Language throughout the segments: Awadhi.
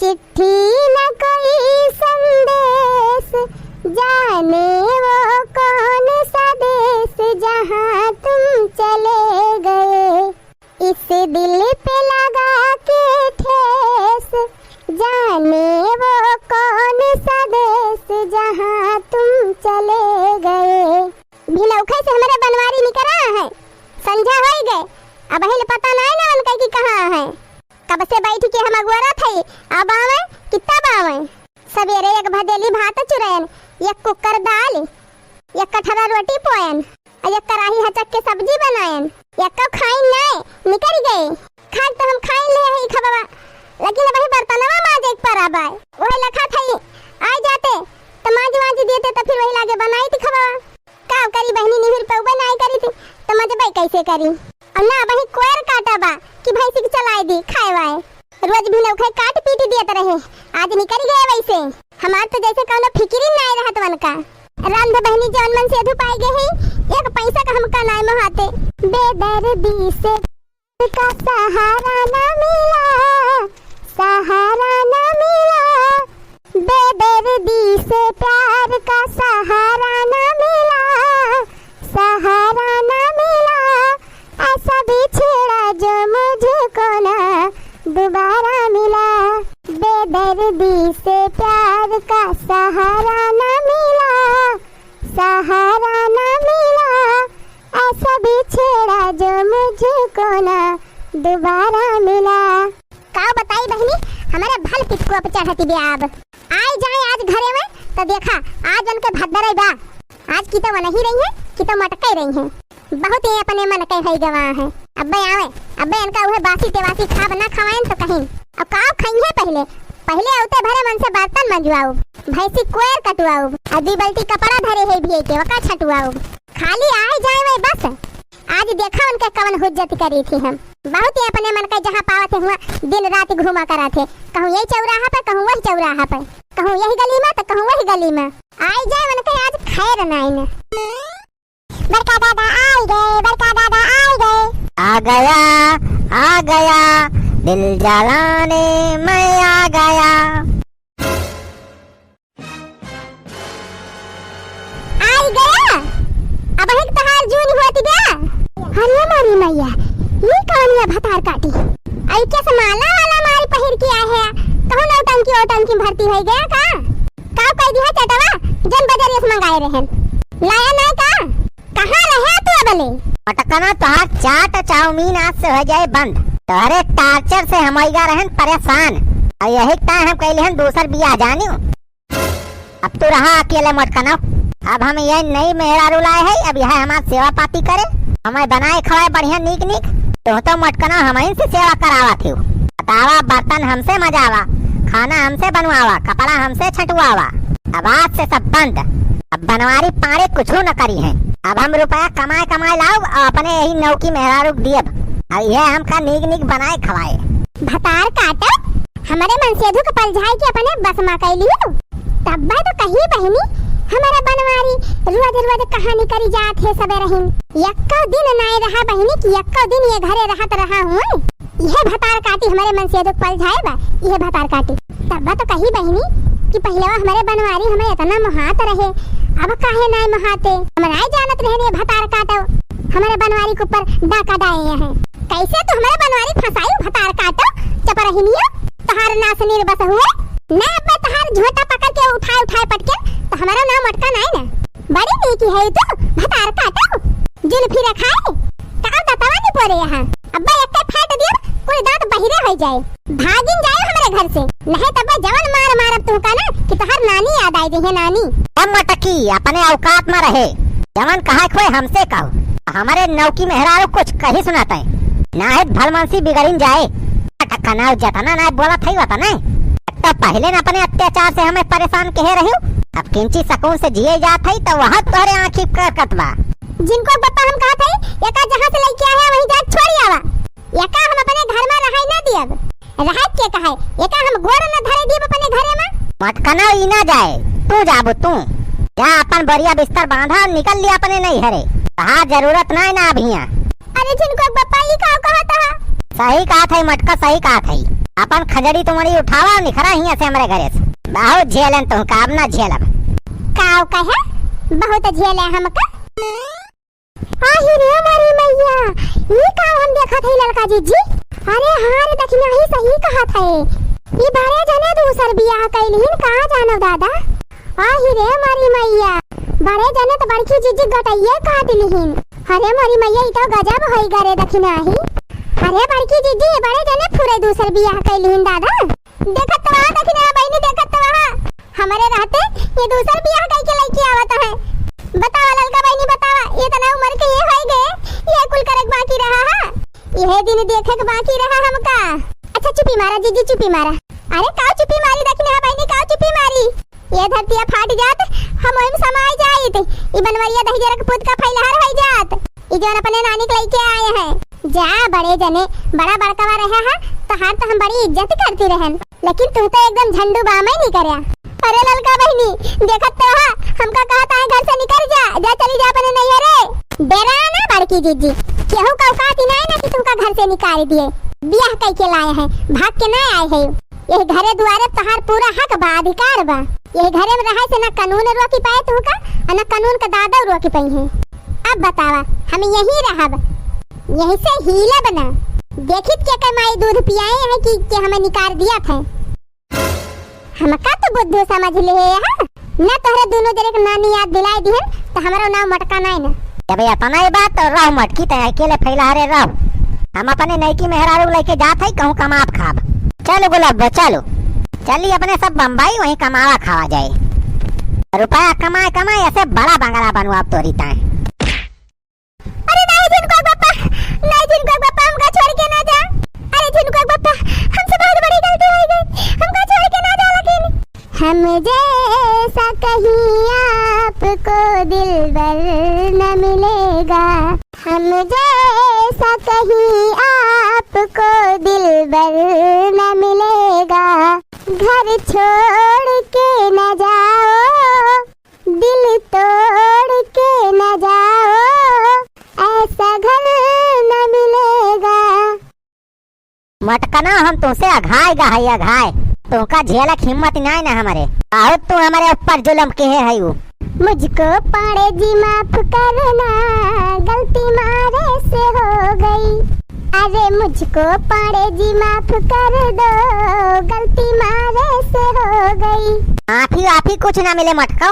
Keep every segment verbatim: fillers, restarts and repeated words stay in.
चिट्ठी न कोई संदेश, जाने वो कौन सा देश, जहाँ तुम चले गए। इस दिल पे लगा के ठेस, जाने वो कौन सा देश, जहाँ तुम चले गए। भिनौखे से हमरे बनवारी निकरा है, संझा होई गए, अबहिन पता नाई ना उनका कि कहाँ है। कब से बैठ के हम अगोरत हई, अब आवे कि तब आवे। सबेरे एक भदेली भात चुरैन, एक कुकर दाल, एक कठरा रोटी पोयन, अउर एक कराही हचक के सब्जी बनायन। एक्को खाइन नाय, निकरि गए। खाइ त हम खाइन ले हई खबवा, लेकिन अबही बर्तनवा माँजे के परा बाय। ओहे लखा थई, आइ जाते, त माँज वाँज देते, त फिर वही लागे बनाइत खबवा। का करी बहिनी, निहुर पउबे नाय करी थी, त मजबे कैसे करी? अउर ना अबही कोयर काटा बा कि भैंसी के चलाइ दी, खाए वाए। रोज भिनौखे काट पीट दियत रहे, आज निकरि गए वैसे। हमार तो जैसे कउनो फिकिरी नाय रहत वनका। रांध बहिनी जौन मनसेधू पाइ गए ही, एक पैसा का हमका नाय मोहाते। बेदर्दी से का सहारा ना मिला, सहारा ना मिला। बेदर्दी से प्यार का सहारा ना मिला, सहारा ना मिला। ऐसा बिछड़ा जो मुझको ना दोबारा मिला। बेदर्दी से प्यार का सहारा ना मिला, सहारा ना मिला। ऐसा बिछड़ा जो मुझको ना दोबारा मिला। का बताई बहिनी, हमरे भल पितकुआ पे चढ़ती बे अब। आइ जाए आज घरे में, त देखा, आज उनके भद्दर बा। आज की तो वनही रही है, कि तो मटके रही है। बहुत ही अपने मन के भई गवा है। अब्बे आवे, अब्बे इनका उहे बासी तेवासी खाब ना खवाएन तो कहीं। अब का खइहे पहिले, पहिले औते भरे मन से बर्तन मंजवाउब, भैंसी कोयर कटवाउब, अउर दुइ बल्टी कपड़ा धरे है भी के वका छटवाउब। खाली आइ जाए वही बस। आज देखा उनके कवन हुज्जत करी थी हम। बहुत ही अपने मन के जहाँ पावत है हुआ दिन रात घूमा करा थे। कहूँ यही चौराहा पे, कहूँ वही चौराहा पे, कहूँ यही गली में तो कहूँ वही गली में। आइ जाए उनके आज खैर नाई न। बड़का दादा आइ गए, बड़का दादा आइ गए। आ गया, आ गया, दिल जलाने मैं आ गया। आइ गया, अबहिक तहार जून होत गया। अरे मोरी मैया, ई कौन है भतार काटी? आई के समाला वाला मारी पहिर के आए है, कहूँ नौटंकी ओटंकी भर्ती होइ गया का? का कह दिया चटवा, जन बजरिया से मंगाए रहन, लाया ना का? कहाँ रहे तू अबले? मटकना, तोहार चाट चाउमीन आज से होइ जाए बंद। तोहरे टार्चर से हम होइगा रहन परेशान। अउर यही ताय हम कहले हन दूसर बियाह जानियो। अब तू रहा अकेले मटकना। अब हम ये नई मेहरारू लाए है, अब यह हमार सेवा पाती करे, हमें बनाए खवाए बढ़िया नीक नीक। तू तो मटकना हमइन से सेवा करावा थी। बतावा, बर्तन हमसे मजावा, खाना हमसे बनवावा, कपड़ा हमसे छटवावा। अब आज से सब बंद। अब बनवारी पाड़े कुछू न करी है। अब हम रुपया कमाए कमाए लाउब अउर अपने यही नौकी मेहरारू के दियब। अब यह हमका नीक नीक बनाए खवाए। भतार काटो, हमरे मनसेधू के पलझाई के अपने बस मा कइ लियो। तब्बे तो कही बहिनी, हमरे बनवारी रोज रोज कहानी करी जात है सबे रहीन। यक्को दिन नाय रहा बहिनी कि यक्को दिन ये घरे रहत रहा हुए। इहे भतार काटी हमरे मनसेधू के पलझाए बा, इहे भतार काटी। तब्बा तो कही बहिनी कि पहिलवा हमरे बनवारी हमें इतना मोहात रहे, अब काहे नाय मोहाते? हम नाय जानत रहे रे भतार काटो, हमरे बनवारी के ऊपर डाका डाए हैं। कैसे तू हमरे बनवारी फंसाई भतार काटो, चपरहिनिया, तहार नास निर्बस हुए। ना अब तहार झोटा पकड़ के उठाए उठाए पटके, तो हमारा नाम अटका नाय ना। बड़ी नीकी है तू, भतार काटो, जुल्फी रखाए, का दतवा नहीं पड़े यहाँ। अब्बा एक फेंट दियब, कुल दांत बहिरे होइ जाए। भागिन जाए हमरे घर से, नहीं तब जवन मार मारब तुहका ना कि तोहर नानी याद आइ जइहे नानी। ए मटकी, अपने औकात में रहे, जवन कहे खोए हमसे कहो। हमरे नौकी मेहरारू कुछ कही सुनाते, नाहित भलमनसी बिगड़िन जाए। मटकना, जतना ना बोलत है वतने। एक तो पहिले न अपने अत्याचार से हमें परेशान कहे रहियो, अब किंची सकून से जिए जात है तो वह तोहरे आँखी करकत बा। जिनको बप्पा हम कहत है, एका जहाँ से लइके आए हैं वहीं जाके छोड़ी आवा। एका हम अपने घर मा रहाई ना दियब। रहाई के कहे, एका हम गोड़ न धरे दियब अपने घरे मा। मटकना ई ना जाए, तू जाबो तू। जा अपन बोरिया बिस्तर बांधा और निकल लिया अपने नैहरे। तहार जरूरत ना है ना अब हियाँ। अरे जिनको बप्पा ई का कहत है? सही कहत है मटका, सही कहत है। अपन खजड़ी तुमड़ी उठावा और निखरा हियाँ से हमरे घरे से। बहुत झेलन तुहका, अब ना झेलब। काव कहे? बहुत झेले हमका? आही रे मोरी मइया, ई का हम देखत हई ललका जिज्जी? अरे हाँ रे दखिनही, सही कहत है। ई बड़े जने दूसर बियाह कइलिहिन, का जानब दादा। आही रे मोरी मइया, बड़े जने त बड़की जिज्जी गटइये काट लिहिन। अरे मोरी मइया, ई तो गजब होई गा रे दखिनही। अरे बड़की जिज्जी, बड़े जने फुरे दूसर बियाह कइलिहिन दादा। देखत तो वहाँ दखिनहा बहिनी, देखत तो वहाँ। हमरे रहते ये दूसर बियाह कइके लइके आवत है। बतावा ललका बहिनी, बतावा, एतना उमर के ये होई गए, ये कुल करे के बाकी रहा है, यह दिन देखे के बाकी रहा हमका। अच्छा चुपी मारा जिज्जी, चुपी मारा। अरे काव चुपी मारी दखिनहा बहिनी, काव चुपी मारी? ये धरतिया फाट जात, हम ओहिम समाई जाइत, ई बनवरिया दहिजरा के पूत का फैलहार होई जात, ई जौन अपने नानी के लइके आए हैं। जा बड़े जने, बड़ा बड़कवा रहे है, तोहार तो हम बड़ी इज्जत करती रहन। लेकिन तू तो एकदम झंडू बाम ही निकर्या। अरे ललका बहिनी, देखत तो हा, हमका कहत है घर से निकर जा, जा चली जा अपने नैहरे। डेरा ना बड़की जिज्जी, केहू का औकात ही नाय ना कि तुमका घर से निकाल दिए। बियाह कइके लाए हैं, भाग के ना आए हैं। यही घरे दुआरे तोहार पूरा हक बा, अधिकार बा। यही घरे में रहे से ना कानून रोकी पाए तुमका, और ना कानून का दादा रोकी पाई है। अब बतावा, हम यही रहब, यही से हीलब ना। देखित के कमाई दूध पियाए हैं कि, कि हमें निकाल दिया था। हमका तो बुद्धू समझ ले है, हाँ? ना तोहरे दोनों जने के नानी याद दिलाए दिहन, तो हमरो नाव मटका नाय ना। जब एतना ही बात, तो रहो मटकी, तैं अकेले फैला रे रहो। हम अपने नैकी मेहरारू लइके जात है, कहूँ कमाब खाब। चलो गुलाब, चलो। चली अपने सब बम्बई, वहीं कमावा खावा जाए। रुपया कमाए, कमाए, ऐसे बड़ा बंगला बनवाब तोरी ताए। अरे नहीं झिनकुआ बप्पा, नहीं झिनकुआ बप्पा, हमका छोड़ के ना जा। अरे झिनकुआ बप्पा, हमसे बहुत बड़ी गलती हो गई, हमका छोड़ के ना जा। लेकिन हम जैसा कहीं आपको दिलबर न मिलेगा, हम जैसा कहीं आपको दिलबर न मिलेगा। घर छोड़ के न जाओ, दिल तोड़ के न जाओ, ऐसा घर न मिलेगा। मटकना, हम तुमसे अघाय गा है, अघाय। तुमका झेलक हिम्मत नाय ना हमरे। बहुत तू हमरे ऊपर जुलम किहे है उ। मुझको पाड़े जी माफ करना, गलती मारे से हो गई। अरे मुझको पाड़े जी माफ कर दो, गलती मारे से हो गई। माफी वाफी कुछ ना मिले मटको।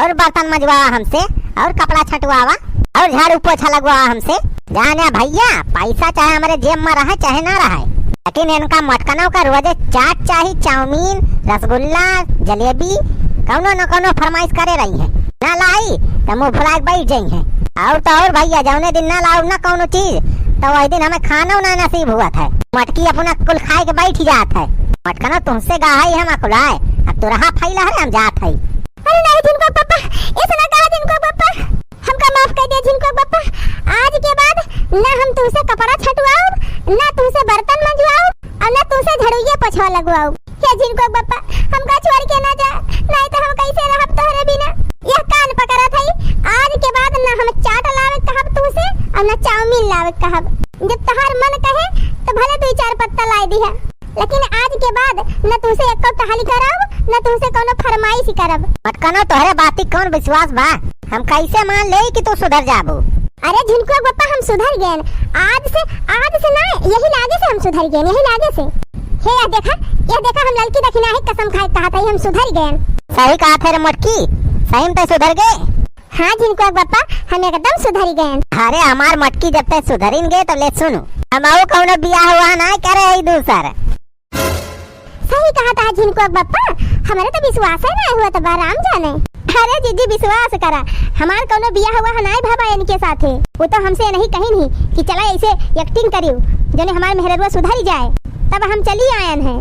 और बर्तन मजवावा हमसे, और कपड़ा छटवावा, और झाड़ू पोछा लगवावा हमसे। जाने भैया, पैसा चाहे हमरे जेब में रहे, चाहे ना रहे, लेकिन इनका मटकनों का रोजे चाट चाही, चाउमीन, रसगुल्ला, जलेबी, कौनो न कौनो फरमाइश करे रही है। ना लाई, तो मुंह फुला के बैठ जाई है। और तो और भैया, जौने दिन ना लाओ ना कौनो चीज, तो वही दिन हमें खानो ना नसीब हुआ था। मटकी अपना कुल खाए के बैठ जात है। मटकनो तुमसे गाहई हम अकुलाए, अब तो रहा फैला है, हम जात है। अरे नहीं झिनकुआ बप्पा, ऐसा ना कहा झिनकुआ बप्पा, हमका माफ कर दिया झिनकुआ बप्पा। आज के बाद ना हम तुमसे कपड़ा छटवाओ, ना तुमसे बर्तन मंजवाओ, और ना तुमसे झड़ुइया पोछवा लगवाओ। हे झिनकुआ बप्पा, हमका छोड़ के ना जा, नहीं तो हम कैसे रहब तोहरे बिना। यह कान पकड़त हई, आज के बाद ना हम चाट लावे कहब तुमसे और ना चाउमीन लावे कहब। जब तोहार मन कहे तो भले दुई चार पत्ता लाए दिहा, लेकिन आज के बाद न तुमसे एको टहली करब, न तुमसे कोनो फरमाइश करब। मटकनो, तोहरे बाती कौन विश्वास बा? हम कैसे मान ले कि तू सुधर जाबू? अरे झिनकुआ बप्पा, हम सुधर गएन। आज से, आज से ना, यही लागे से हम सुधर गएन, यही लागे से। हे यह देखा, यह देखा, हम ललकी दखिनही कसम खाए कहत हई, हम सुधर गएन। सही कहत है रे मोटकी, सही में तै सुधर गए। हाँ झिनकुआ बप्पा, हम एकदम सुधर गएन। अरे हमार मटकी, जब तै सुधरिन गए तब ले सुनू, हम अउ कौनो बियाह हुआ ना करे है दूसर। सही कहत है झिनकुआ बप्पा, हमरे तो विश्वास ही ना हुआ तो बा राम जाने। अरे जिज्जी विश्वास करा, हमार कौनो बियाह हुआ है नाय भवा इनके साथे। वो तो हमसे नहीं कहिन ही कि चला ऐसे acting करियो, जने हमार मेहररुआ सुधर जाए, तब हम चली आयन है।